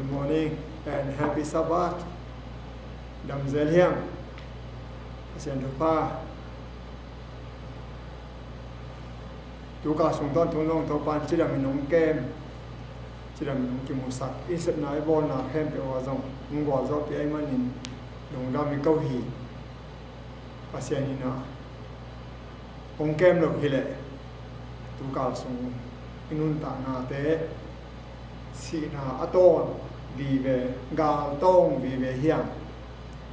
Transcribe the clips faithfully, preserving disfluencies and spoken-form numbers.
Good morning and happy Sabbath. Damzel hiam? Pasian thupha. Tuka sung tawntung zong Topan cidam in hong kem, cidam in hong kimusak, i sepna i bawlna khempeuh ah zong hong gualzawhpih ahih manin lungdam i ko hi. Pasian in ah hong kem lo hileh tuka sung i nuntaknate sihna a tawn vive, gal tawng vive hiam,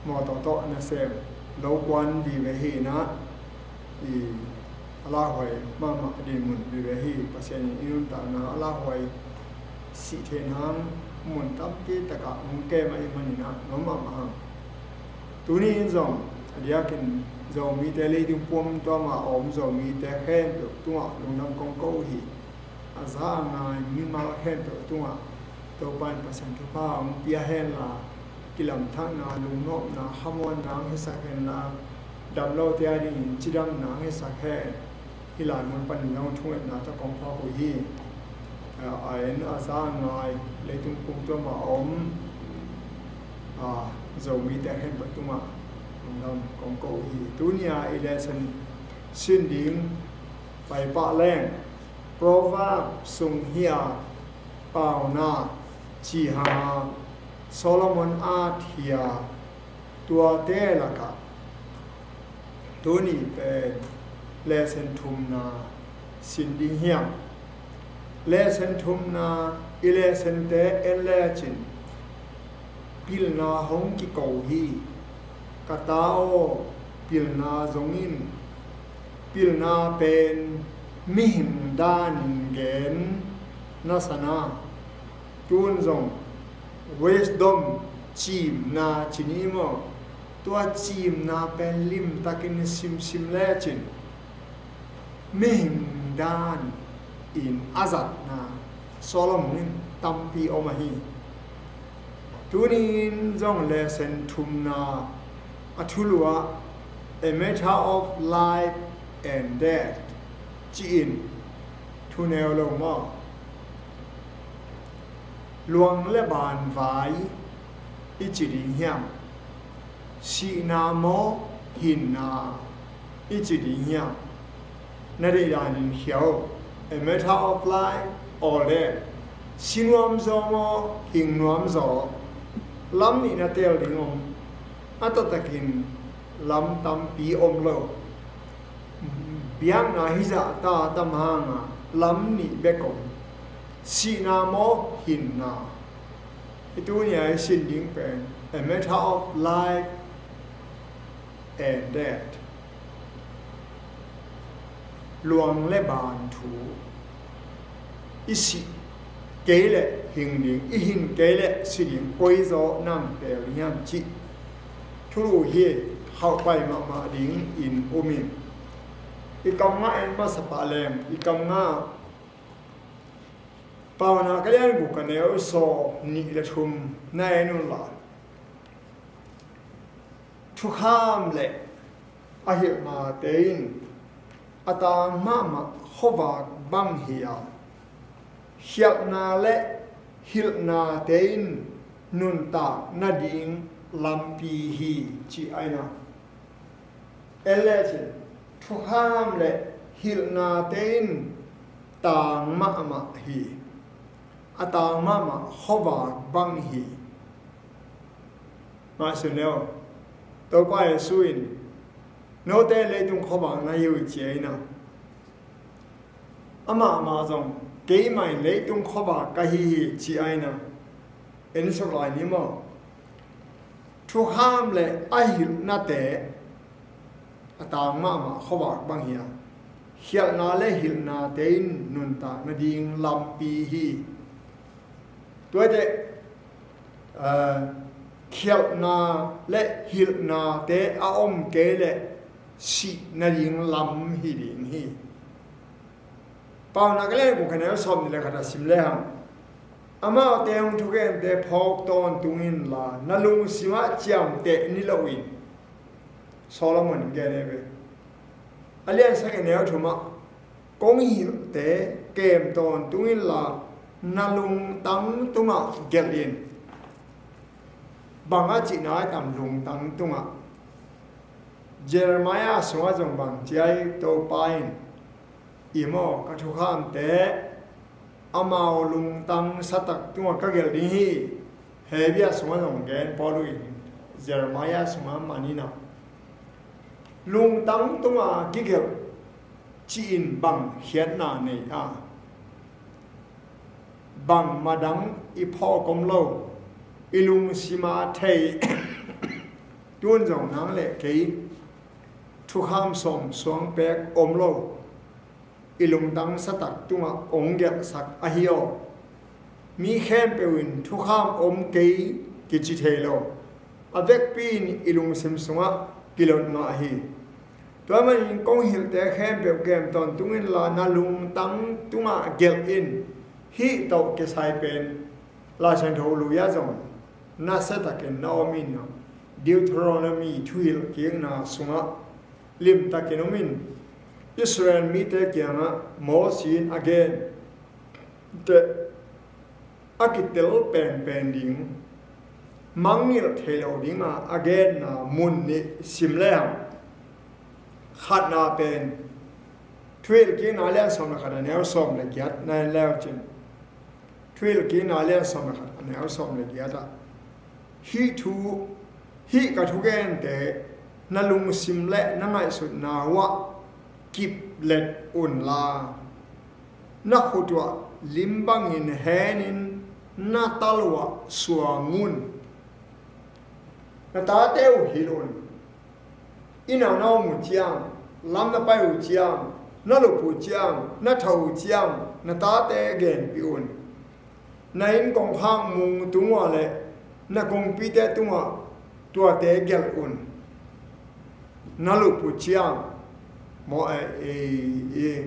mawtaw tawh nasem lo kuan vive hi in ah, i a lauhuai mahmah dinmun vive hi. Pasian in i nuntakna a lauhuai sih theih nang mun tampi takah hong kem ahih manin ah nuam mahmah hang. Tuni in zong a diakin Zomite, leitung pumtuam a om Zomite khempeuh tungah lungdam kong ko uh hi. A za a ngai mimal khempeuh tungah Topa in Pasian thupha hong pia henla, kilamthakna, lungnopna, khamuanna hong hisak henla, damlote a dingin cidamna hong hisak hen. Hih lai mun panin zong thungetna tawh kong phawk uh hi. A, a en a za a ngai leitung pumtuam a om, a, Zomite khempeuh tungah lungdam kong ko uh hi. Tuni a i lesson sin ding paipah leng Proverb sung hi a, Pauna ci hang a, Solomon at hi a, tuate lakah tuni pen lesson thumna sin ding hiam? Lesson thumna, i lessonte en lecin pilna hong kiko hi. Ka ta aw, pilna zong in, pilna pen mihing danin gen na sa na. Tun zong wisdom, cimna ci ni maw, tua cimna pen limtakin simsim lecin mihing dan in a zatna Solomon in tampi om ahi. Tuni in zong lesson thumna a thulu ah, a matter of life and death ci-in thuneu lo maw? Luang le banvai i ci ding hiam? Sihna maw, hinna i ci ding hiam? Na deih danin khiau. A matter of life or death. Si nuam zaw maw, hing nuam zaw? Lam nih na teel ding om. A taktakin lam tampi om lo. Biakna hizah ta tam hang a lam nih bek om. Sihna maw, hinna? Hih tuni a i sin ding pen a matter of life and death. Luang le ban thu. I sih kei leh hing ding, i hin kei leh si ding, koi zaw nam teel ding hiam cih thulu hi. Khauhpai mahmah dingin um ing. I kam nga en masa pah leng, i kam nga Paunak a lian guk a neu sawm nih le thum na en un la, thukham le a hilhnate in a tang mahmah khuavak bang hi a, khialhna le hilhnate in nuntak nading lampi hi, ci a hi na. En lecin, thukham le hilhnate in tang mahmah hi. A tang mahmah khuavak bang hi. Mah sun leu, Topa Jesu in, note leitung khuavak na hi uh, ci a hi na. Amah mah zong, keimah in leitung khuavak ka hi hi, ci a hi na. En suk lai ni maw? Thukham le a hilhnate a tang mahmah khuavak bang hi a, khialhna le hilhnate in nuntak nading lampi hi. Tuate, eh, khialhna le hilhnate a om kei leh sih nading lam hi ding hi. Paunak a lian guk a neu sawm nih le khat a sim lehang, amaute hong thugente phawk tawntung inla, na lungsimah ciamteh ni loin, Solomon in gen hi ve. A lian sagih a neu thumah, kong hilhte kem tawntung inla, na lungtang tungah gelh in. Bang a cihna i tam lungtang tungah? Jeremiah sungah zong bang ci ai? Topa in, i maw, ka thukhamte amau lungtang satak tungah ka gelh ding hi. Hebrew sungah zong gen Paul in Jeremiah sungah manin a, lungtang tunga kigelh ci-in bang khiatna nei a? Bangmah dang i phawk om lo, i lungsima thei, tun zong nang le kei thukham sawm suang pek om lo, i lungtang satak tungah ong gelhsak ahi aw. Mi khempeuh in thukham om kei kici thei lo, a vekpi in i lungsim sungah kilot ngah hi. Tua manin kong hilhte khempeuh kem tawntung inla, na lungtang tungah gelh in. Hih tawh kisai pen Lai Siangtho lui ah zong nasiatakin na om in a, Deuteronomy thuhilhkikna sungah limtakin om in, Israel mite kiangah Moses in a gen teh a kitel penpen ding, mangngilh thei lo dinga a genna mun nih sim lehang, khatna pen Thuhilhkikna lian sawm le khat a neu sawm le giat na en leucin, Thuhilhkikna lian sawm le khat a neu sawm le giat ah, hih thu, hih ka thugente na lungsim le na ngaihsutna uah kiplet unla, na khut uah lim bangin henin na tal uah suang un. Na tate uh hilh un. Inn ah na om uh ciang, lam na pai uh ciang, na lup uh ciang, na tho uh ciang, na tate genpih un. Na inn kongkhak mung tung uah le na kongpite tungah tuate gelh un. Na lup uh ciang, maw, eh, eh, eh,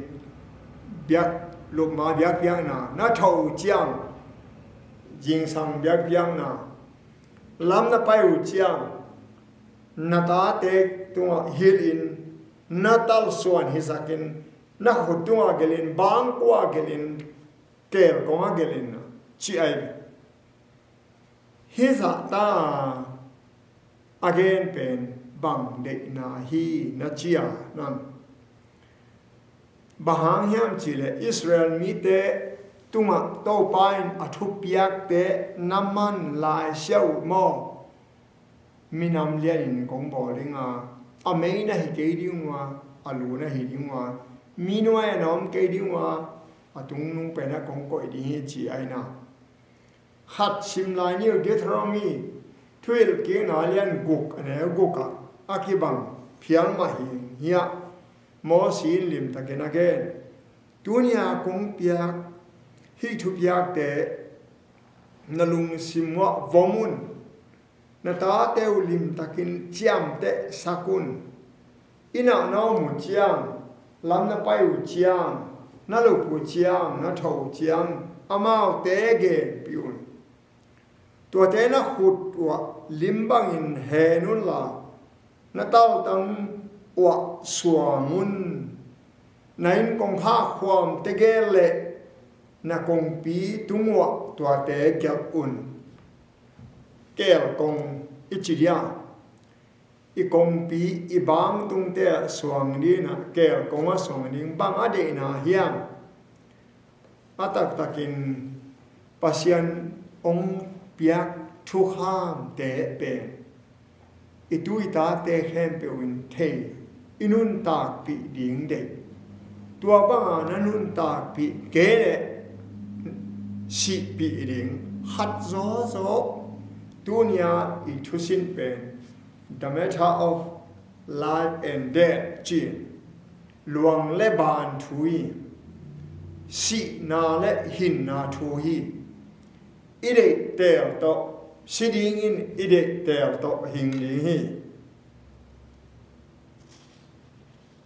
biak, lupma biakpiakna, na tho uh ciang, zingsang biakpiakna, lam na pai uh ciang, na tate tungah hilhin, na talsuan hisakin, na khut tungah gelhin, bangkua gelhin, kel kongah gelhin, ci ai. Hih zahta a gen pen bang deihna hi na ci a, nang? Bang hang hiam cihleh Israel mite tungah Topa in a thupiakte na man laisia uh maw? Minam lianin kong bawl ding a, a mei na hi kei ding uh a, a lu na hi ding uh a, mi nuai-ah na om kei ding uh a, a tungnung penah kong koih ding hi, ci ai na. Khat sim lai ni uh, Deuteronomy Thuhilhkikna lian guk a neu gukah a kibang phial mah hi. Hiah Moses in limtakin a gen, tuni-a kong piak hih thupiakte na lungsim uah vom un. Na tate uh limtakin ciamtehsak un. Inn ah na om uh ciang, lam na pai uh ciang, na lup uh ciang, na tho uh ciang, amaute genpih un. Tuate na khut uah lim bangin hen unla, na taltang uah suang un. Na inn kongkhak khuam tegel le na kongpi tung uah tuate gelh un. Kel kong i ci dia, i kongpi i bang tungte ah suang ding a, kel kong ah suang ding, bang a deihna hiam? A taktakin Pasian hong piak thukhamte pen i tu i tate khempeuh in thei, i nuntakpih ding deih. Tua banga na nuntakpih kei leh sihpih ding. Khat zawzaw, tunia i thusin pen The Matter of Life and Death ci-in, luang le ban thu hi. Sihna le hinna thu hi. I deih teel tawh si dingin, i deih teel tawh hing ding hi.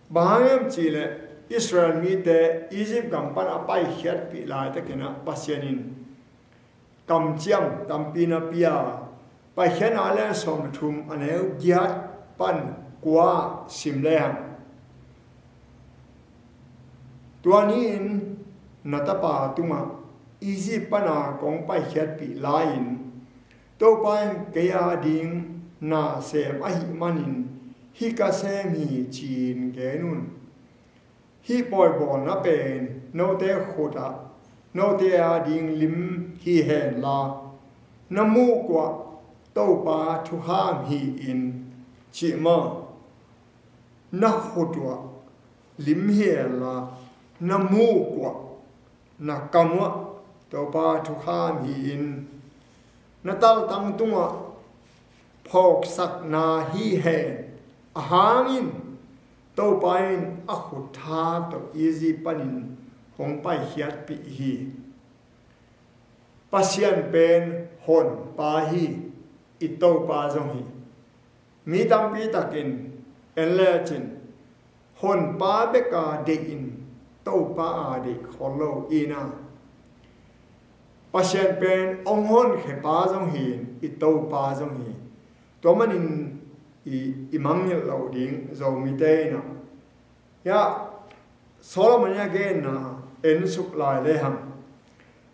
Bang hang hiam cihleh Israel mite Egypt gam pan a paikhiatpih laitakin ah Pasian in kamciam tampi na pia. Paikhiatna lian sawm le thum a neu giat pan kua sim lehang, tua ni-in na tapa tungah Egypt pana kong paikhiatpih lai-in Topa in kei a ding na sem ahih manin hih ka sem hi, ci-in gen un. Hih pawibawlna pen note khut ah note a ding lim hi henla, na muk uah Topa thukham hi-in, cih maw? Na khut uah lim hi henla, na muk uah, na kam uah Topa thukham hi-in, na taltang tungah phawksakna hi hen. Ahang in Topa in a khut tha tawh Egypt panin hong paikhiatpih hi. Pasian pen honpa hi, i Topa zong hi. Mi tampi takin en lecin honpa beka deih in, Topa a deih khol lo ina. Pasian pen hong honkhiapa zong hi, i Topa zong hi. Tua manin i, i mangngilh loh ding Zomite ina. Ya, Solomon in a genna en suk lai lehang,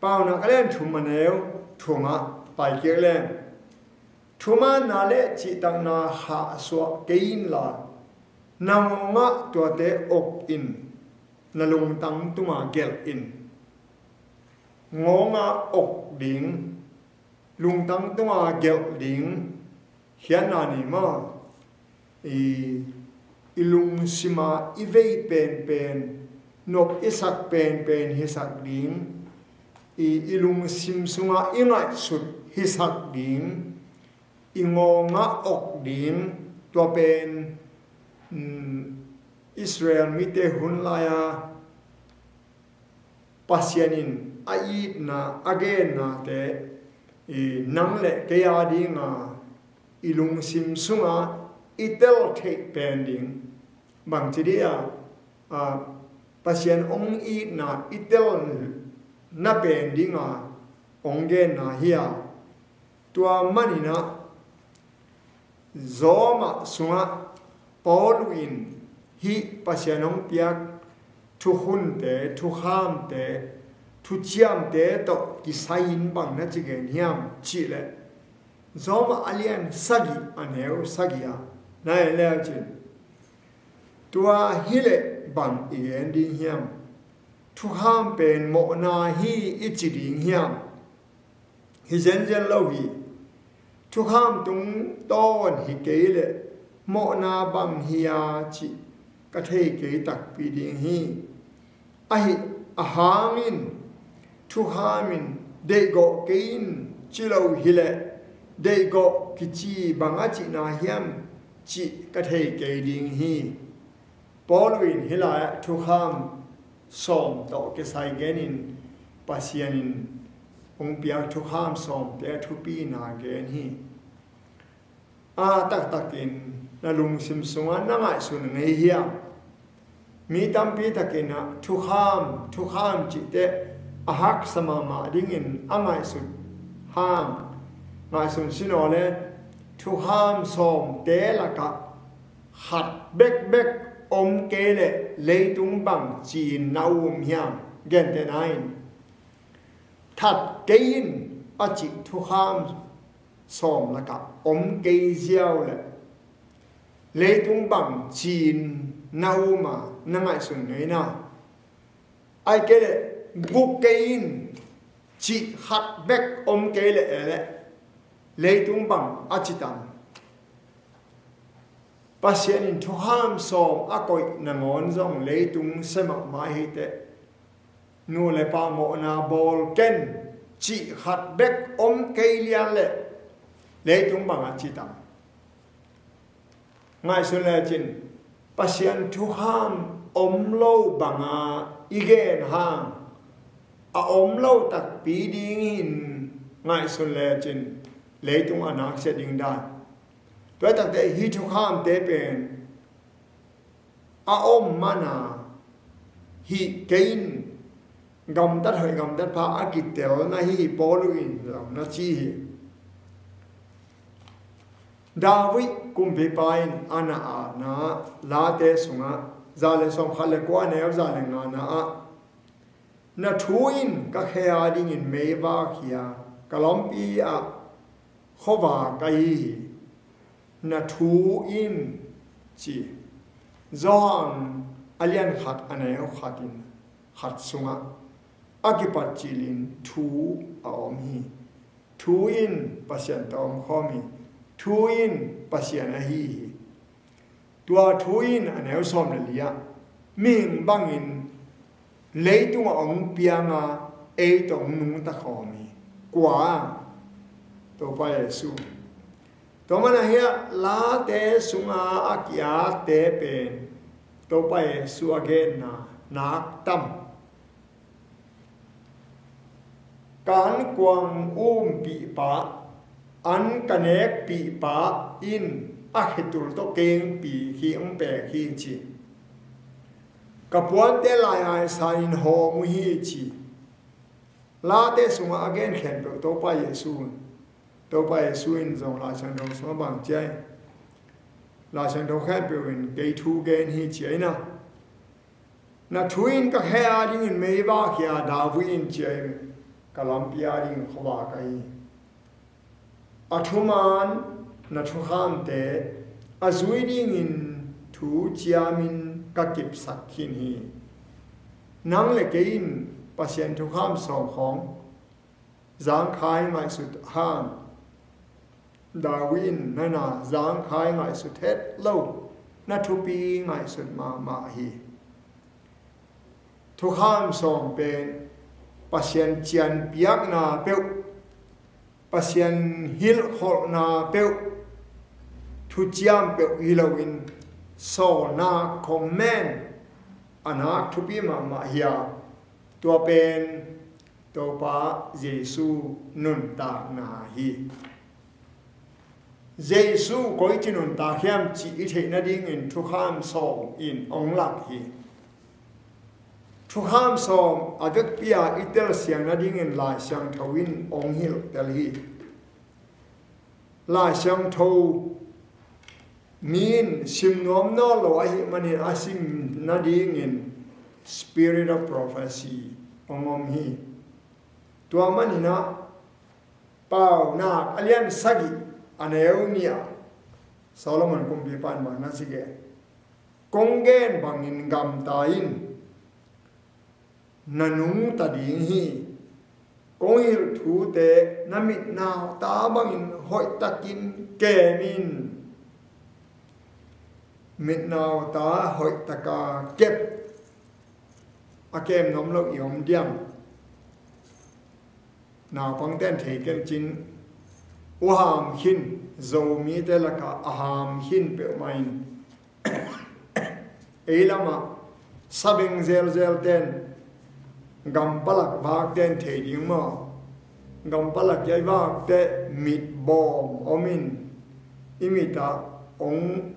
Paunak a lian thum a neu thumah paikik leng, thumaanna le cihtakna hahsuah kei inla, na ngawngah tuate ok in, na lungtang tunga gelh in. Ngawngah ok ding, lungtang tunga gelh ding, khiatna ni maw? I, i lungsima i vei penpen, nop i sak penpen hisak ding, i, i lungsim sunga i ngaihsut hisak ding, i ngawngah ok ding. Tua pen, mm, Israel mite hun lai-a Pasian in a itna, a gennate, i, nang le kei a dinga i lungsim sunga i tel theih pen ding. Bangci dia, a, Pasian hong itna i telna pen dinga hong genna hi a. Tua maninah Roma sungah Paul in hih Pasian hong piak thukhunte, thukhamte, thuciamte tawh kisai-in bang na ci gen hiam cihleh, Roma a lian sagih a neu sagih ah na en leucin, tua hileh bang i gen ding hiam? Thukham pen mawhna hi i ci ding hiam? Hi zenzen lo hi. Thukham tungtawn hi kei leh mawhna bang hi a cih ka thei kei takpi ding hi. Ahi, ahangin thukham in deihgawh kei in ci lo hileh deihgawh kici bang a cihna hiam cih ka thei kei ding hi. Paul in hih lai-ah thukham sawm tawh kisai genin Pasian in hong piak thukham sawmte a thupina gen hi. A taktakin na lungsim sungah na ngaihsun ngei hiam? Mi tampi takin ah thukham, thukham cihte a haksa mahmah dingin a ngaihsut hang, ngaihsun sinaw le thukham sawmte lakah khat bekbek om kei leh leitung bang ci-in na um hiam? Gentehna in, that kei in a cih thukham sawm lakah om kei ziau leh leitung bang ci-in na um a, na ngaihsun ngeina? Ai kei leh guk kei in cih khat bek om kei leh e leh leitung bang a ci tam? Pasian in thukham sawm a koih nangawn zong leitung sia mahmah hi teh, nu le pa mawhna bawl ken cih khat bek om kei lian leh leitung bang a ci tam? Ngaihsun lecin, Pasian thukham om lo banga i gen hang, a om lo takpi dingin ngaihsun lecin leitung a naksia ding dan. Tua takte hih thukhamte pen a om mana hih kei in gamtat hoih gamtat pha a kitelna hi, Paul in zong na ci hi. David kumpipa in a na a na Late sungah za le sawmkhat le kua neu za le nga na ah, na thu in ka khe a dingin mei vak hi a, ka lampi ah khuavak ahi hi. Na thu in ci. Johan a lian khat a neu khat in khat sungah a kipat cilin thu a om hi. Thu in Pasian tawh om khawm hi. Thu in Pasian ahi hi. Tua thu in a neu sawm le li ah mihing bangin leitungah hong pianga ei tawh hong nungta khawm hi. Kua? Topa Jesu. Tua mana hiah late sunga a ki-atte pen Topa Jesu a genna nak tam. Ka ankuang umpihpa, an ka nekpihpa in a khetul tawh kengpi hi hong pek hi ci. Ka puante lai-ai sanin hawm uh hi ci. Late sungah a gen khempeuh Topa Jesu in, Topa Jesu in zong Lai Siangtho sungah bang ci ai? Lai Siangtho khempeuh in kei thu gen hi ci ai na. Na thu in ka khe adingin mei vak hi a, David in ci ai, ka lampi adingin khuavak ahi. A thuman na thukhamte a zui dingin thu ciamin ka kipsak khin hi. Nang le kei in Pasian thukham sawm khawng zangkhai ngaihsut hang, David in na na zangkhai ngaihsut het lo, na thupi ngaihsut mahmah hi. Thukham sawm pen Pasian cianpiakna peuh, Pasian hilhkholhna peuh, thuciam peuh hi loin sawlna khong men a nak thupi mahmah hi a, tua pen Topa Jesu nuntakna hi. Jesu koici nuntak hiam cih i theih nadingin thukham sawm in hong lak hi. Thukham sawm a vekpi-a i telsiang nadingin Lai Siangtho in hong hilhtel hi. Lai Siangtho mi in sim nuam nawn lo ahih manin a sim nadingin Spirit of Prophecy hong om hi. Tua maninah Paunak a lian sagih a neu nih ah Solomon kumpipa in bang na ci gen? Kong gen bangin gamta in, na nungta ding hi. Kong hilh thute na mitnauta bangin hoihtakin kem in. Mitnauta hoihtaka kep a kem nuam lo i om diam? Naupangte in thei ken cin, uh ham khin, Zomite lakah a ham khin peuhmah in, ei lamah sabeng zelzel ten, gampalak vak ten thei ding maw? Gampalak i vak teh mit bawm om in, i mit ah ong,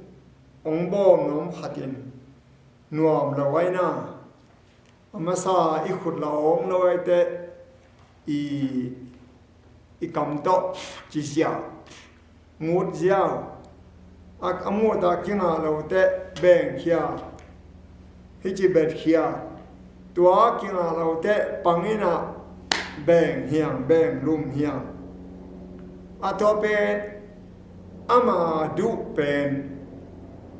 ong bawm nuam khat in nuam lo ai na. A masa i khut la awng lo ai teh i, i kam tawh ci ziau, ngut ziau. A, a mut a kingah lo teh beng khia, hici bet khia. Tua kingah lo teh pang in ah beng hiang, beng lum hiang. A tua pen ama duh pen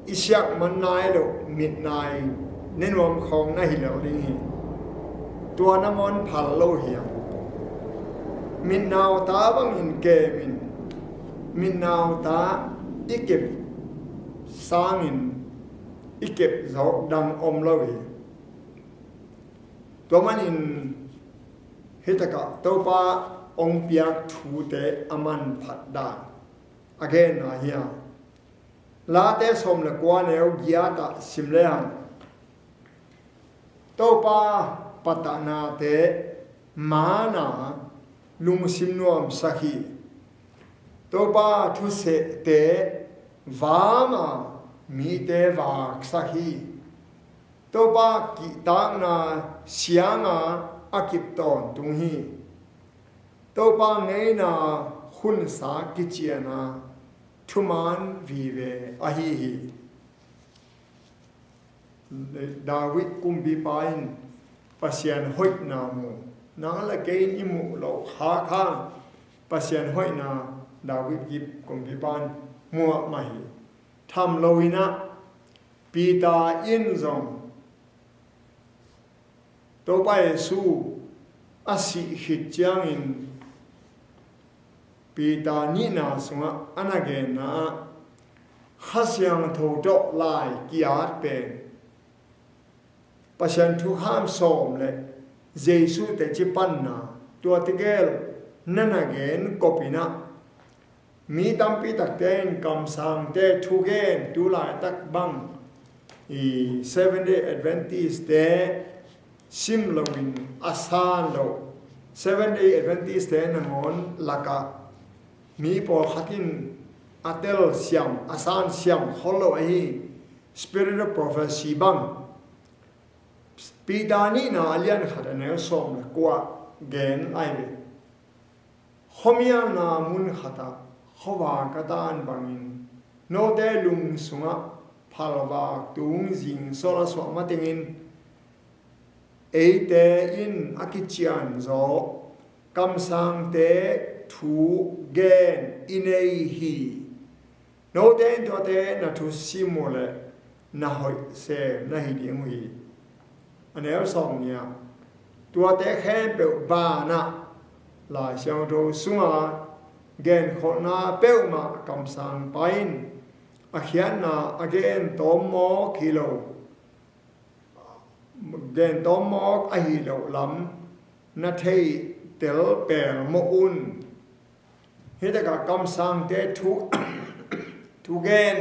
i siak man nai lo, mit nai ne nuam khawng na hi lo ding hi. Tua na mawn phal lo hiam? Mitnauta bangin kem in, mitnauta i kep sangin i kep zawk dang om lo hi. Tua manin hitakah Topa hong piak thute a manphat dan a genna hi a, Late sawm le kua neu giat ah sim le hang, Topa patahnate mana lungsim nuamsak hi. Topa thusehte vama mite vaksak hi. Topa kihtakna sianga a kip tawntung hi. Topa ngeina hunsa kiciana thuman vive ahi hi. David kumpipa in Pasian hoihna mu, nang le kei in i muh loh khak hang Pasian hoihna David kip kumpipa'n muah mah hi. Tham loin ah Peter in zong Topa Jesu a sih khit ciangin Peter nihna sungah a na genna ah Kha Siangtho tawh lai ki-at pen Pasian thukham sawm le Jesu teci panna, tuate gel na na gen kop in ah mi tampi takte in kamsangte thugen tu laitak bang i Seventh Day Advent-te sim loin a san lo, Seventh Day Advent-te nangawn lakah mi pawlkhat in a tel siam, a san siam khol lo ahi Spirit of Prophecy bang Peter nihna a lian khat a neu sawm le kua gen ai ve. Khuamialna mun khatah khuavak a tan bangin note lung sungah phalvak tung zingsawl a suah matengin eite in a kicianzaw kamsangte thu gen i nei hi. Note in tuate na thusim uh leh na hoih sem na hi ding uh hi. A neu sawm nih ah tuate khempeuh banah Lai Siangtho sunga genkholhna peuhmah kamsang pa in a khiatna a gen tawm mawk hi lo, gen tawm mawk ahi loh lam na thei tel pelmawh un. Hih takah kamsangte thu, thugen,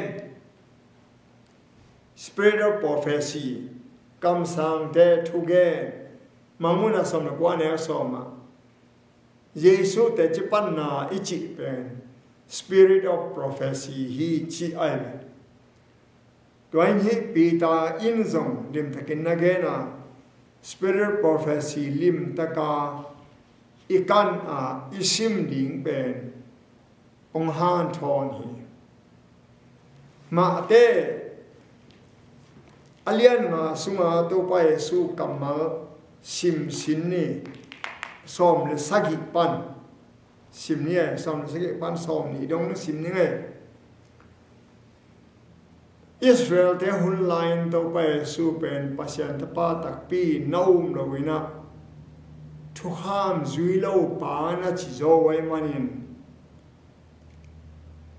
Spirit of Prophecy, kamsangte thugen, Mangmuhna sawm le kua neu sawm ah Jesu teci panna i cih pen Spirit of Prophecy hi cih ai ve. Tua in hih Peter in zong limtakin na gen a, Spirit of Prophecy limtaka i kan a i sim ding pen hong hanthawn hi. Matthai a lian nga sunga Topa Jesu kammal sim sin ni, sawm le sagih pan sim ni, sawm le sagih pan sawm nih dong sim ni ngei. Israel-te hun lai-in Topa Jesu pen Pasian tapa takpi na um lo in ah thukham zui lo pa na ci zo uh ahih manin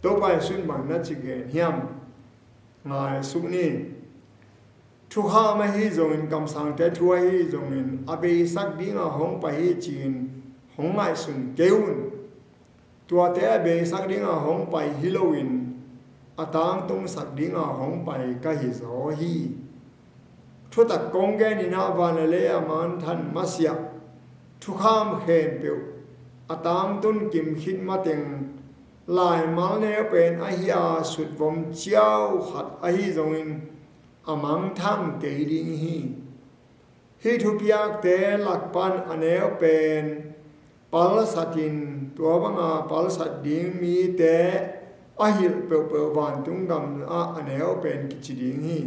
Topa Jesu in bang na ci gen hiam? Ngai suk ni. Thukham ahi zongin, kamsangte thu ahi zongin a beisak dinga hong pai hi ci-in hong ngaihsun kei un. Tuate a beisak dinga hong pai hi loin a tangtungsak dinga hong pai ka hi zaw hi. Thutak kong gen in ah van le lei a mangthang masiah thukham khempeuh a tangtun kim khit mateng laimal neu pen ahi a sutvom ciau khat ahi zongin a mangthang kei ding hi. Hih thupiakte lak pan a neu pen palsatin tua banga palsat ding mite a hilh peuhpeuh vantung gamah a neu pen kici ding hi.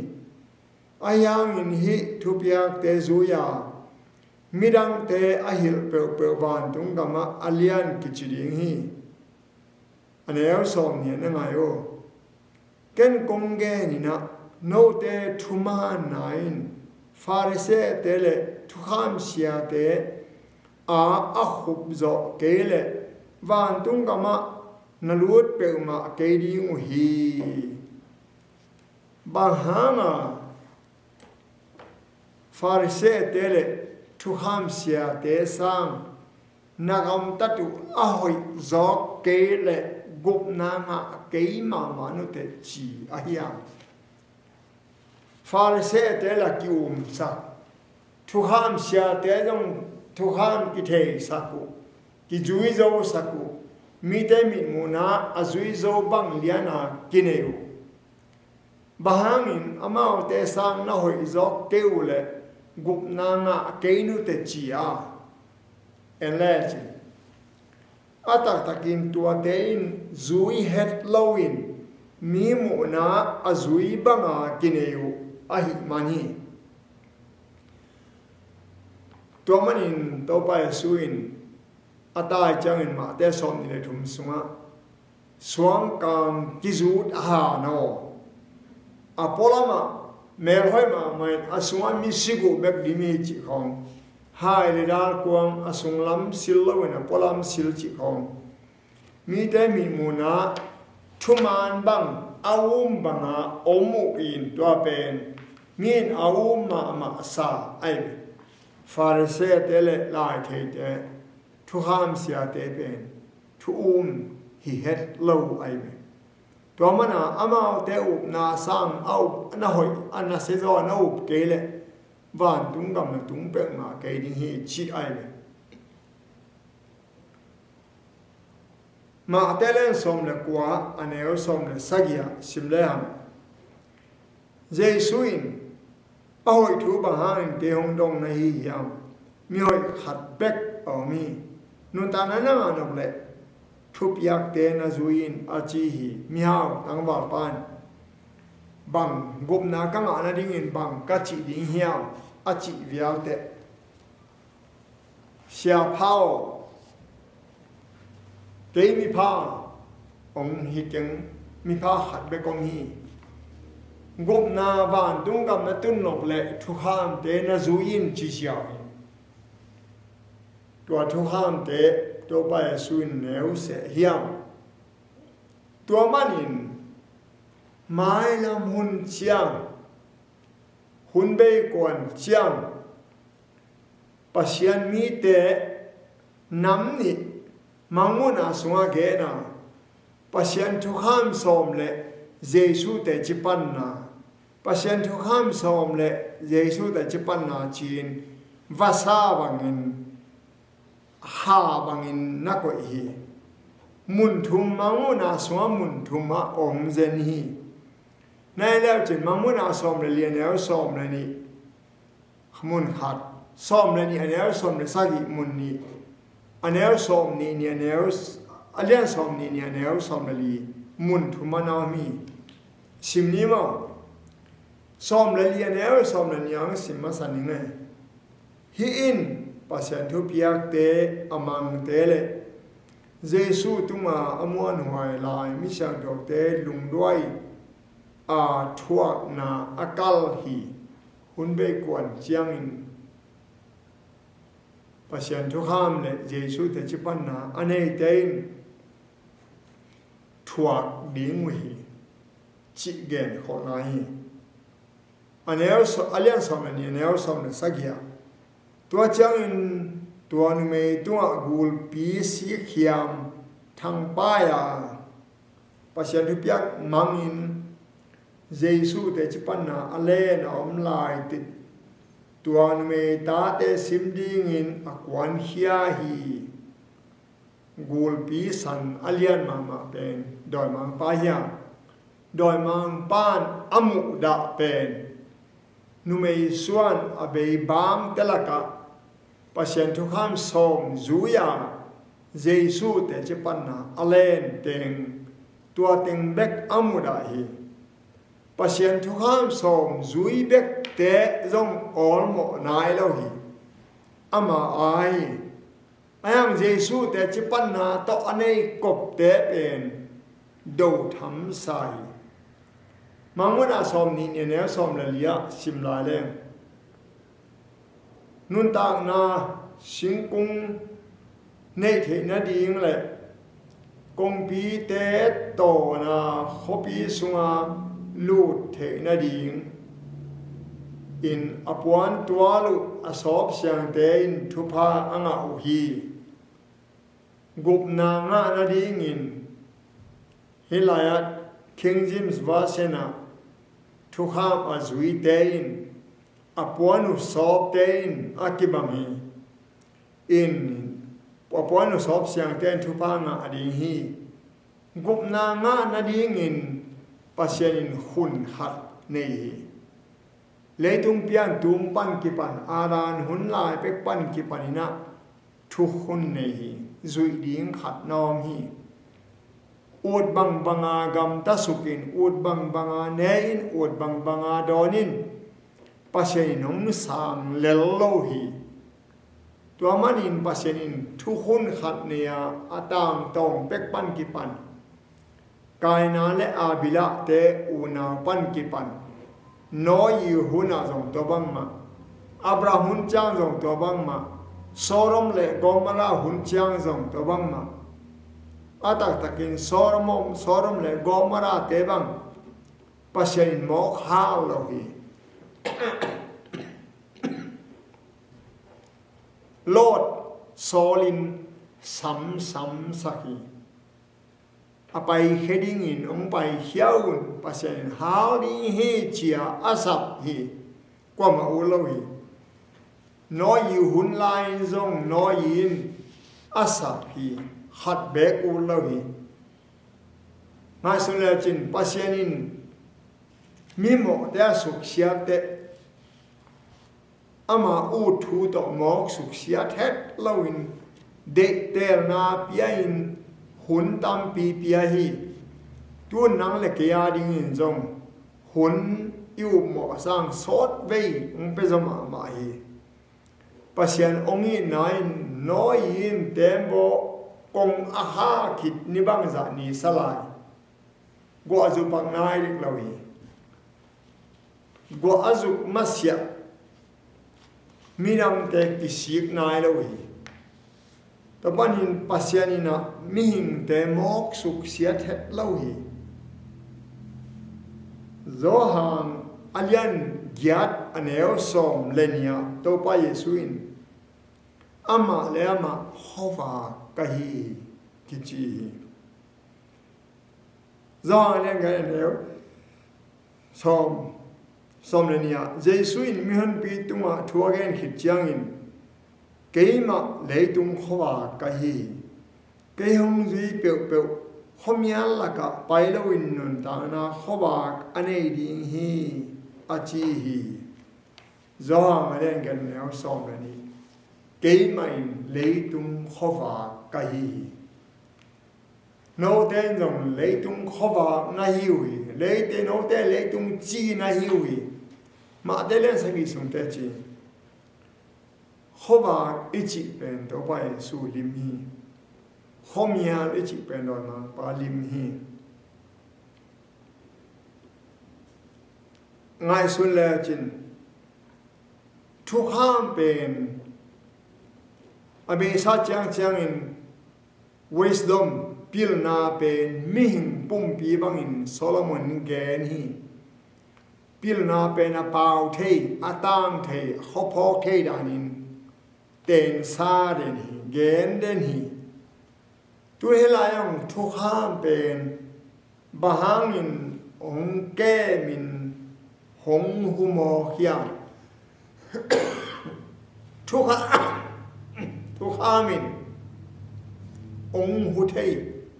Ahi hangin hih thupiakte zui-a midangte a hilh peuhpeuh vantung gamah a lian kici ding hi. A neu sawm nih na ngai uh. Ken kong gen in ah note thumaanna in Pharisee-te le thukham siate a a khup zawh kei leh vantung gamah na lut peuhmah kei ding uh hi. Bang hanga Pharisee-te le thukham siate sang na gamtat uh a hoih zawk kei le gupna ngah kei mahmah nuteh ci ahi a. Pharisee-te la ki-umsak, thukham siate zong thukham kitheisak uh, kizuizosak uh, mite mitmuhna a zuizo bang liana kinei uh. Bang hangin amaute sang na hoih zawk kei uh leh gupna ngah kei nuteh ci a. En le ci. A taktakin tuate in zui het loin mi muhna a zui banga kinei uh ahih man hi. Tua manin Topa Jesu in a tai ciangin Matthai sawm nih le thum sungah suangkang kizut a han aw. A pualamah melhoih mahmah in a sungah mi si guh bek dim hi cih khawng, hai le dal kuang a sunglam sil loin a pualam sil cih khawng, mite mihmunah thuman bang a um banga om uh in tua pen mi in a um mahmah sa ahi. Pharisee-te le laitheite, thukham siate pen thu um hi het lo ahi ve. Tua mana amaute upna sang a up, a na hoih, a na siazaw a na up kei leh vantung gam na tung peuhmah kei ding hi cih ahi ve. Mate lian sawm le kua, a neu sawm le sagih ah sim lehang, Jesu in, a hoih thu bang hangin kei hong dong na hi hiam? Mihoih khat bek a om hi. Nuntakna na ngah nop leh thupiakte na zui in a ci hi. Mihau tangvalpa in, bang gupna ka ngah nadingin bang ka cih ding hiam a cih vialte, Siapha aw, kei mipha hong hi keng, mipha khat bek hong hi. Gupna vantung gam na tun nop leh thukhamte na zui in ci ziau hi. Tua thukhamte Topa Jesu in neu seh hiam? Tua manin mailam hun ciang, hun bei kuan ciang, Pasian mite nam nih mangmuhna sungah gena, Pasian thukham sawm le Jesu teci panna, Pasian thukham sawm le Jesu teci panna ci-in vasa bangin, ha bangin na koih hi. Mun thum mangmuhna sungah mun thum ah om zen hi. Na en leucin mangmuhna sawm le li, a neu sawm le nih mun khat, sawm le nih a neu sawm le sagih mun nih, a neu sawm nih nih a neu, a lian sawm nih nih a neu sawm le li, mun thum a na om hi. Sim ni maw? Sawm le li a neu sawm le nih ang sim masa ning ei. Hih in Pasian thupiakte a mangte le Jesu tunga a muanhuai lai misiangthote lungduai a thuakna a kal hi. Hun bei kuan ciangin Pasian thukham le Jesu teci panna a neite in thuak ding uh hi, cih gen khawhna hi. A neu saw-, a lian sawm le nih, a neu sawm le sagih ah, tua ciangin tua numei tungah gulpi sikkhiam thangpai a, Pasian thupiak mangin Jesu teci panna a len a om lai teh, tua numei tate sim dingin a kuankhia hi. Gulpi san a lian mahmah pen dawimangpa hi a, dawimangpa in a muhdah pen numei suan a bei bangte lakah Pasian thukham sawm zui a, Jesu teci panna a len teng, tua teng bek a muhdah hi. Pasian thukham sawm zui bekte zong awlmawh nai lo hi. Ama aa hi. Ahi hang Jesu teci panna tawh a nei kopte pen do tham sa hi. Mangmuhna sawm nih nih a neu sawm le li ah sim lai leng, nuntakna singkung neih theih nading le kongpite tawna khuapi sunga lut theih nading in a puan tual uh a sawpsiangte in thupha a ngah uh hi. Gupna ngah nadingin hih lai-ah King James Version ah thukham a zuite in a puan uh sawpte in a kibang hi. In a puan uh sawpsiangte in thupha ngah ding hi. Gupna ngah nadingin Pasian in hun khat nei hi. Leitung pian tung pan kipan, Adam hun lai pek pan kipan inah thukhun nei hi. Zuih ding khat na om hi. Ut bangbanga gamta sukin, ut bangbanga ne in, ut bangbanga dawn in, Pasian in hong sang lel lo hi. Tua manin Pasian in thukhun khat nei a, a tangtawng pek pan kipan Kaina le Abila te unau pan kipan Noah hunah zong tua bangmah, Abraham hun ciang zong tua bangmah, Sodom le Gomorrah hun ciang zong tua bangmah. A taktakin Sodom, Sodom le Gomorrah te bang Pasian in mawk hal lo hi. Lot sawlin samsam sak hi. A paikhia dingin hong paikhia un, Pasian in hal ding hi ci-a a sap hi. Kuamah ut lo hi. Noah hun lai-in zong Noah in a sap hi. Khat beek ut lo hi. Ngaihsun lecin Pasian in mimawhte a suksiat teh ama ut thu tawh mawk suksiat het loin deihtelna pia-in hun tampi pia hi. Tun nang le kei a dingin zong hun i upmawh sang sawtvei hong pia zaw mahmah hi. Pasian hong itna in Noah in tembaw kong a kha khit ni bangzah ni sa lai. Guah a zuk pak nai dek lo hi. Guah a zuk masiah midangte kisik nai lo hi. Tua panin Pasian in ah mihingte mawk suksiat het lo hi. Johan a lian giat a neu sawm le nih ah Topa Jesuh in amah le amah khuavak ka hi hi kici hi. Johan a lian giat a neu sawm, sawm le nih ah Jesuh in mihonpi tungah thu a gen khit ciangin, "Keimah leitung khuavak ka hi hi. Kei hong zui peuhpeuh khuamial lakah pai loin nuntakna khuavak a nei ding hi," a ci hi. Johan a lian giat a neu sawm le nih. Keimah in leitung khuavak ka hi hi. Note in zong leitung khuavak na hi uh hi. Leite, note leitung ci na hi uh hi. Mate lian sagih sung teci. Khuavak i cih pen Topa Jesuh lim hi. Khuamial i cih pen dawimangpa lim hi. Ngaihsun lecin thukham pen a beisa ciangciangin wisdom, pilna pen mihing pumpi bangin Solomon gen hi. Pilna pen a pau thei, a tang thei, a khuaphawk thei danin tensa den hi, gen den hi. Tu hi lai-ah thukham pen bang hangin hong kemin hong hu maw hiam? Thukha-, thukham in hong hu thei,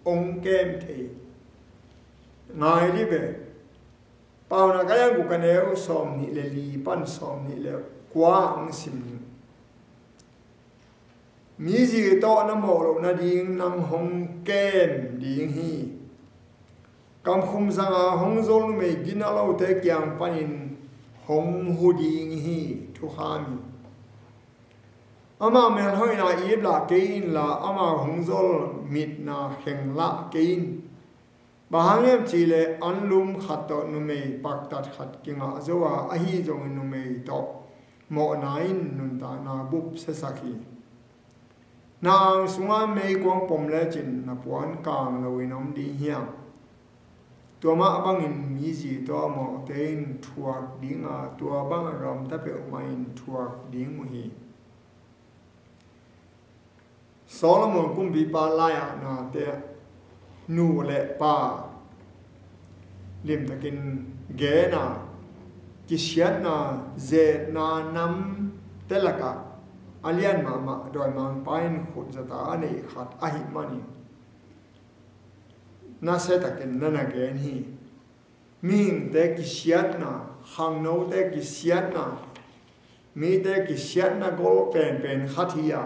hong kem thei. Ngai dih ve. Paunak a lian guk a neu sawm nih le li pan sawm nih le kua hong sim. Mi zi tawh na mawh loh nading nang hong kem ding hi. Kamkhum zanga hong zol numei gina lote kiang panin hong hu ding hi, thukham hi. Ama melhoihna ip lah kei inla, ama hong zol mitna kheng lah kei in. Bang hang hiam cihleh anlum khat tawh numei paktat khat kingah zo a, ahi zongin numei tawh mawhna in nuntakna bup siasak hi. Na ang sungah meikuang pom lecin na puan kang loin om ding hiam? Tua mah bangin mi zi tawh a mawhte in thuak dinga, tua bang a gamta peuhmah in thuak ding uh hi. Solomon kumpipa lai-ah nate, nu le pa limtakin gen a, kisiatna, zetna namte lakah a lian mahmah dawimangpa in khut zata a neih khat ahih manin nasiatakin na na gen hi. Mihingte kisiatna, khangnote kisiatna, mite kisiatna gol penpen khat hi a,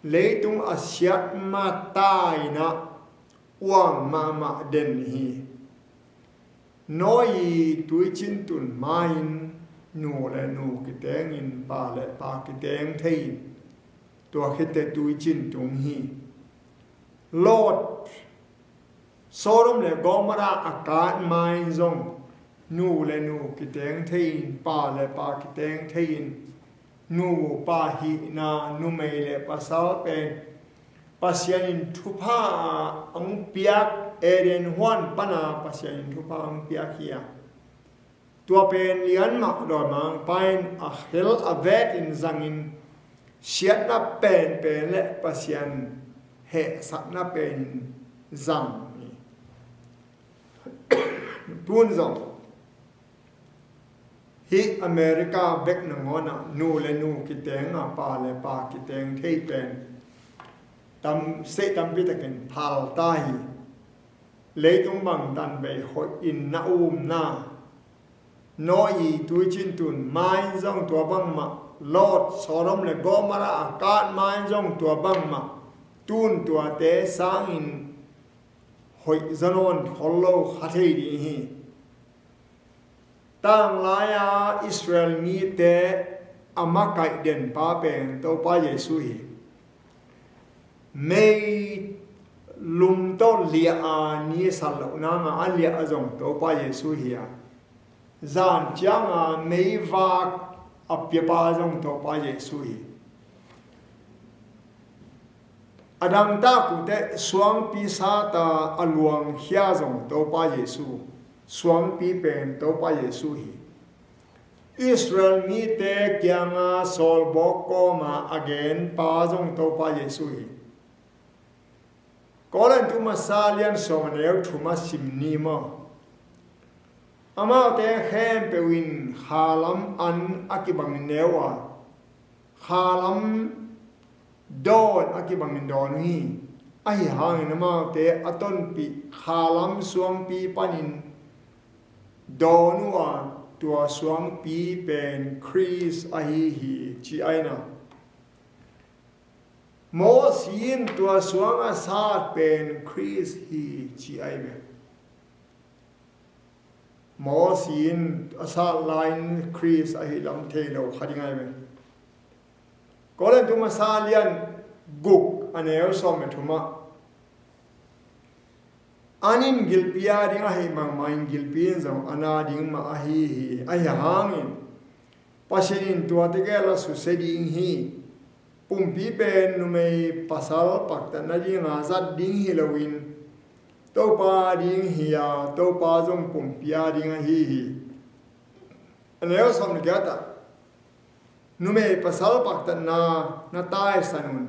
leitung a siat mata in ah uang mahmah den hi. Noah i tuicin tun ma-in nu le nu kitengin, pa le pa kiteng thei in, tua khit teh tuicin tung hi. Lot Sodom le Gomorrah a kat ma-in zong nu le nu kiteng thei-in, pa le pa kiteng thei-in, nu pa hihna, numei le pasal pen Pasian in thupha a hong piak, Eden huan pana Pasian in thupha a hong piak hi a, tua pen lian mah dawimangpa in a khel a vet in zangin siatna penpen le Pasian hehsakna pen in zang hi. Tun zong hih America bek nangawnah nu le nu kiteng a, pa le pa kiteng thei pen tam, state tampi takin phal ta hi. Leitung bangtan bei hoih in na umna, Noah tuicin tun ma-in zong tua bangmah, Lot, Sodom le Gomorrah a kat ma-in zong tua bangmah, tun tuate sangin hoih zanawn khol lo kha thei ding hi. Tanglai-a Israel mite a makaih denpa pen Topa Jesu hi. Mei lum tawh liah a ni a sat loh nanga a liah a zong Topa Jesu hi a, zan cianga meivak a piapa zong Topa Jesu hi. A dangtak uh teh suangpi sata a luangkhia zong Topa Jesu, suangpi pen Topa Jesu hi. Israel mite kianga sawlbawk kawma a genpa zong Topa Jesu hi. Korintu masa lian sawm a neu thum a sim ni maw? Amaute khempeuh in khalam an a kibangin neu a, khalam dawn a kibangin dawn uh hi. Ahi hangin amaute a tonpih khalam suangpi panin dawn uh a, tua suangpi pen Khrist ahi hi, ci aina. Mosi in tua suang a sat pen Khrist hi, ci ai ve. Mosi in a sat lai-in Khrist ahi lam thei lo kha ding ai ve. Korintu masa lian guk a neu sawm le thum ah, an in gilpi a ding ahih mangmangin gilpi in zong an a ding mah ahi hi. Ahi hangin Pasian in tuate gel a susia ding hi. Pumpi pen numei pasal paktatna dinga zat ding hi loin Topa ding hi a, Topa zong pumpi a ding ahi hi. A neu sawm le giat ah, numei pasal paktatna na taisan un.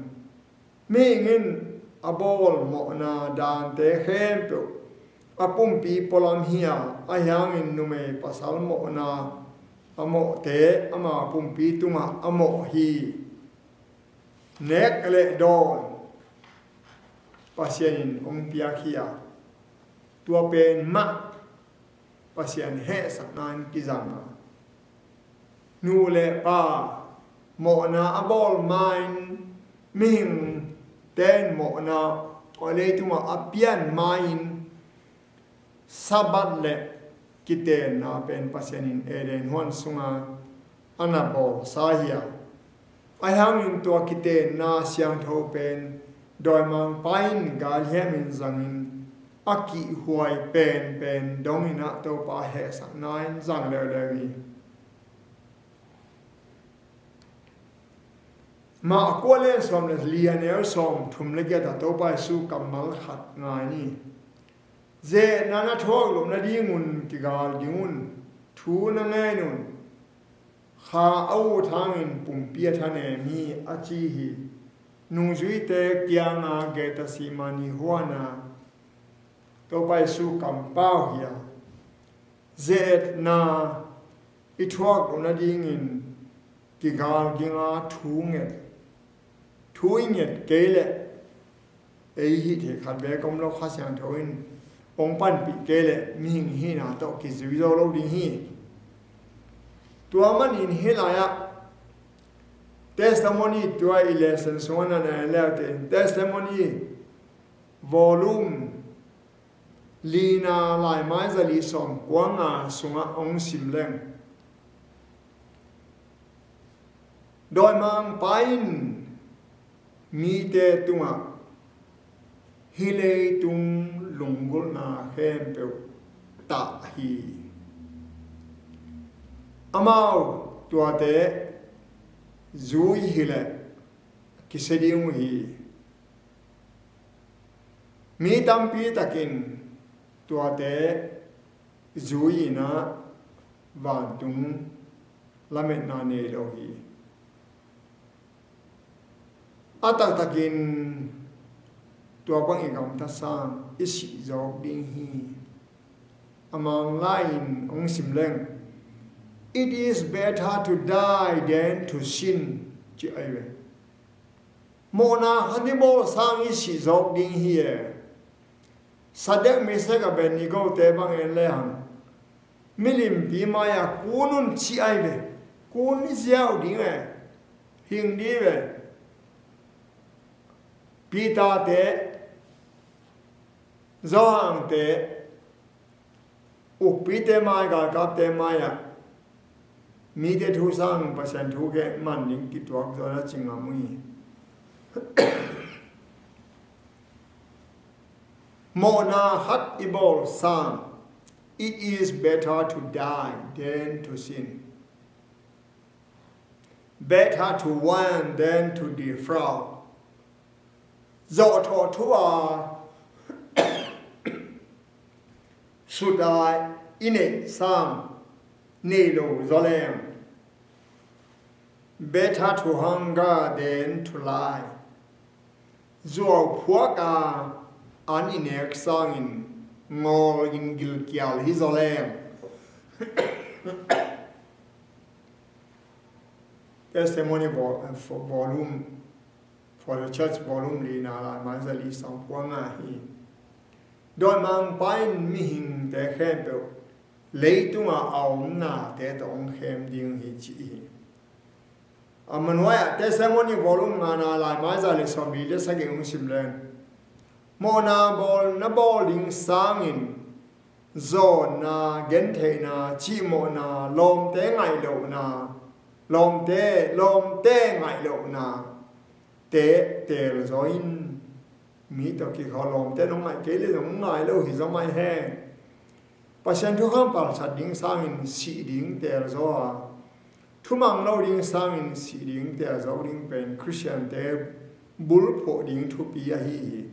Mihing in a bawl mawhna dante khempeuh a pumpi pualam hi a, ahi hangin numei pasal mawhna a mawhte ama pumpi tungah a mawh hi. Nek le dawn Pasian in hong piak hi a, tua pen mah Pasian hehsakna in kizang a, nu le pa mawhna a bawl ma-in, mihingte in mawhna a leitungah a pian ma-in, Sabbath le kitenna pen Pasian in Eden huan sunga a na bawlsa hi a, ahi hangin tua kitenna siangtho pen dawimangpa in galhiam in zangin a kihhuai penpen dongin ah Topa hehsakna in zang leuleu hi. Mah a kua le sawm le li a neu sawm thum le giat ah Topa Jesu kammal khat ngai ni. Ze-etna na thuak loh nadingun kigal ding un, thu na ngen un. Kha a ut hangin pumpi a thanem hi, a ci hi. Nungzuite kianga Gethsemane huana Topa Jesu kampau hi a, ze-etna i thuak loh nadingin kigal dinga thu nget, thu i nget kei leh ei hih theih khat beek om lo, Kha Siangtho in hong panpih kei leh mihing hihna tawh kizui zo lo ding hi. Tua manin hih lai-ah testimony, tua i lesson sungah na na en leute in testimony volume lina, laimai zali sawm kua nga sungah hong sim leng, dawimangpa in mite tungah hih leitung lunggulhna khempeuh tah hi. Amau tuate zui hileh kisia ding uh hi. Mi tampi takin tuate zui-in ah vantung lametna nei lo hi. A taktakin tua bang i gamtat sang i sih zawk ding hi. A Manglai-in hong sim leng, "It is better to die than to sin," ci ahi ve. Mawhna khat i bawl sang i sih zawk ding hi e. Sadrak, Mesak, Abednego te bang en le hang, milimpi mai-ah kun un ci ahi ve. Kun i ziau ding e. Hing dih ve. Peter te, Johan te, ukpite mai, galkapte mai-ah mite thu sang Pasian thu gen man ding kituak zaw na ci ngam uh hi. Mawhna khat i bawl sang, "It is better to die than to sin. Better to warn than to defraud." Zawhthawh thu-a sut-a i neih sang nei lo zaw leng, "Better to hunger than to lie." Zuau phuak-a an i nek sangin ngawl in gilkial hi zaw leng. Testimony vol-, volume, For the Church, volume lina, laimai za li, sawm kua nga hi. Dawimangpa in mihingte khempeuh leitunga a omnate tawh hong khem ding hi ci hi. A manuai-ah Testimony volume ngana, laimai za le sawmli le sagih hong sim leng, mawhna bawl na bawl ding sangin zawnna, gentheihna, cihmawhna, lawmte ngaihlohna, lawmte, lawmte ngaihlohna te teel zaw in. Mi tawh kikhawm lawmte nong ngaih kei leh zong ngai lo hi zaw mai hen. Pasian thukham palsat ding sangin sih ding teel zaw a, thumang lo ding sangin sih ding teel zaw ding pen Khristiante bulphuh ding thupi ahi hi.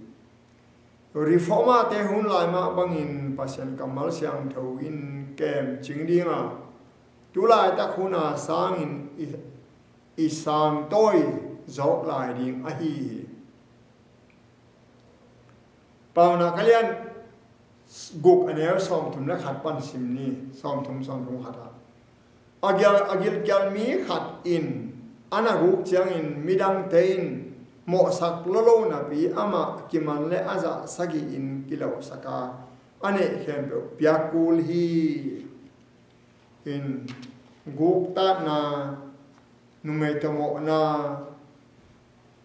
Reformerte hun lai mah bangin Pasian kammal siangtho in kemcing ding a, tu laitak hun a sangin i, i sangtawi zawk lai ding ahi hi. Paunak a lian guk, a neu sawmthum le khat pan sim ni, sawmthum, sawmthum khat ah. A gil, a gilkial mi khat in a na guk ciangin midangte in mawhsak lolo napi amah kiman le a zah sagih in kilohsak a, a neih khempeuh piak kul hi. In guktatna, numei tawh mawhna,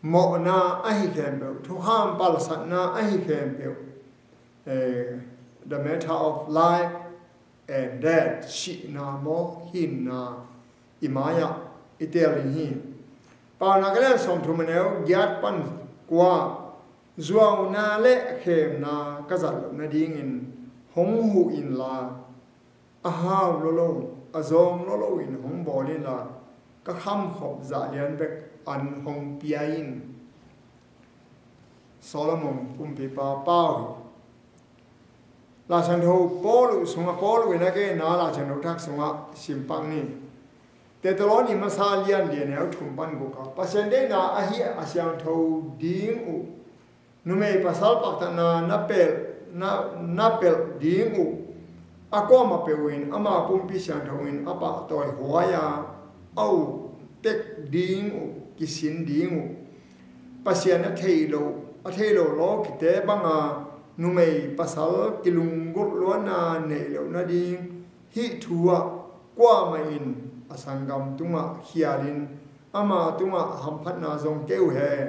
mawhna ahi khempeuh, thukham palsatna ahi khempeuh, eh, the matter of life and death, sihna maw hinna, i mai-ah i teel ding hi. Paunak a lian sawmthum, a neu giat pan kua, zuauna le khemna ka zat loh nadingin hong huh inla, a hau lolo, a zawng lolo in hong bawl inla, ka khamkhop zah lian bek an hong pia in. Solomon kumpipa pau hi. Laisiangtho Paul uh sungah, Paul uh in a genna Laisiangtho Thak sungah sim pak ni. Thesalonika masa lian li, a neu thum pan guk ah, Pasian deihna ahi a siangtho ding uh, numei pasal paktatna na pelh, na, na pelh ding uh, a kuamah peuh in ama pumpi siangtho in a pahtawi huai a, a uk tek ding uh, kisin ding uh. Pasian a thei lo, a thei lo lawkite banga numei pasal kilunggulh luatna neih loh nading hih thu ah kuamah in a sanggam tungah khialin ama tungah hamphatna zong kei uh hen.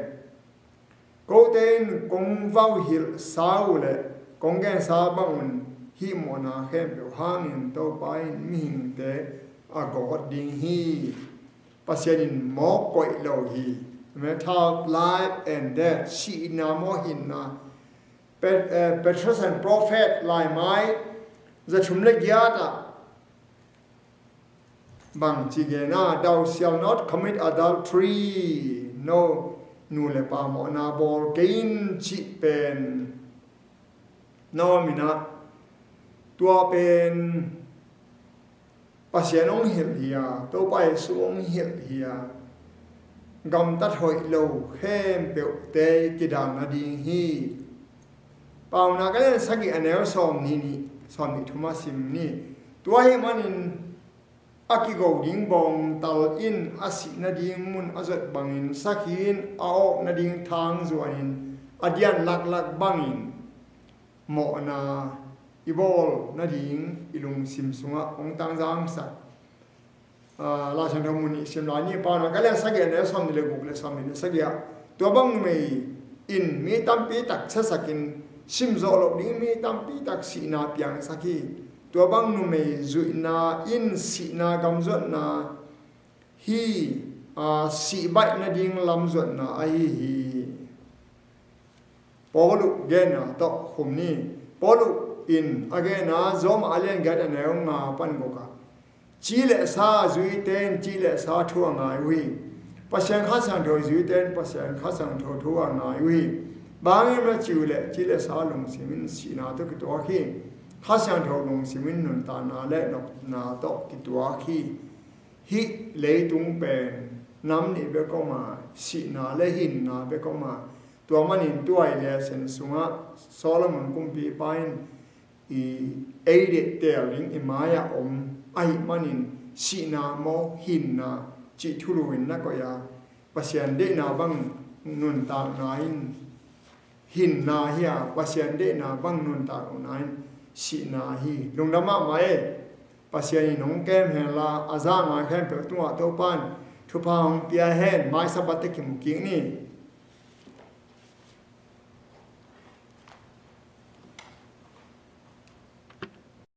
Kote in kong vauhilhsa uh le kong gensa bangun hih mawhna khempeuh hangin Topa in mihingte a gawt ding hi. Pasian in mawk koih lo hi. Matter of life and death, sihna maw hinna, Pe-, eh, Patriarchs and Prophets laimai za thum le giat ah bang ci gen a, "Thou shalt not commit adultery." No, nu le pa mawhna bawl kei in cih pen na om in ah, tua pen Pasian hong hilh hi a, Topa Jesu hong hilh hi a, gamtat hoih lo khempeuhte kidal nading hi. Paunak a lian sagih a neu sawm nih, nih, sawm nih thum a sim ni. Tua ahih manin a kigo ding bawngtal in a sih nading mun a zot bangin sakhi in, a awk nading thang zuanin a dian laklak bangin mawhna i bawl nading i lungsim sungah hong tangzangsak. Ah, Lai Siangtho mun nih sim lai ni. Paunak a lian sagih a neu sawm nih le guk le sawm nih le sagih ah, tua bang numei in mi tampi tak siasakin, sim zawh loh ding mi tampi tak sihna piangsak hi. Tua bang numei zuihna in sihna gamzuatna hi, ah, sih baih nading lam zuatna ahi hi. Paul uh genna tawh khum ni. Paul uh in a genna Rom a lian giat a neu nga pan guk ah, ci le sa zuite in ci le sa thu a ngai uh hi. Pasian Kha Siangtho zuite in Pasian Kha Siangtho thu a ngai uh hi. Bang hang hiam na cih uh leh, ci le sa lungsim in sihna tawh kituak hi. Kha Siangtho lungsim in nuntakna le nopna tawh kituak hi. Hih leitung pen nam nih bek om a, sihna le hinna bek om a, tua manin tua i lesson sungah Solomon kumpipa in i ei deih teel ding i mai-ah om ahih manin, sihna maw hinna cih thulu in na koih a, Pasian deihna bang nuntakna in hinna hi a, Pasian deihna bang nuntakna in sihna hi. Lungdam mahmah e. Pasian in hong kem hen la, a za a ngai khempeuh tungah Topa in thupha hong pia hen. Mai Sabbath teh kimu kik ni.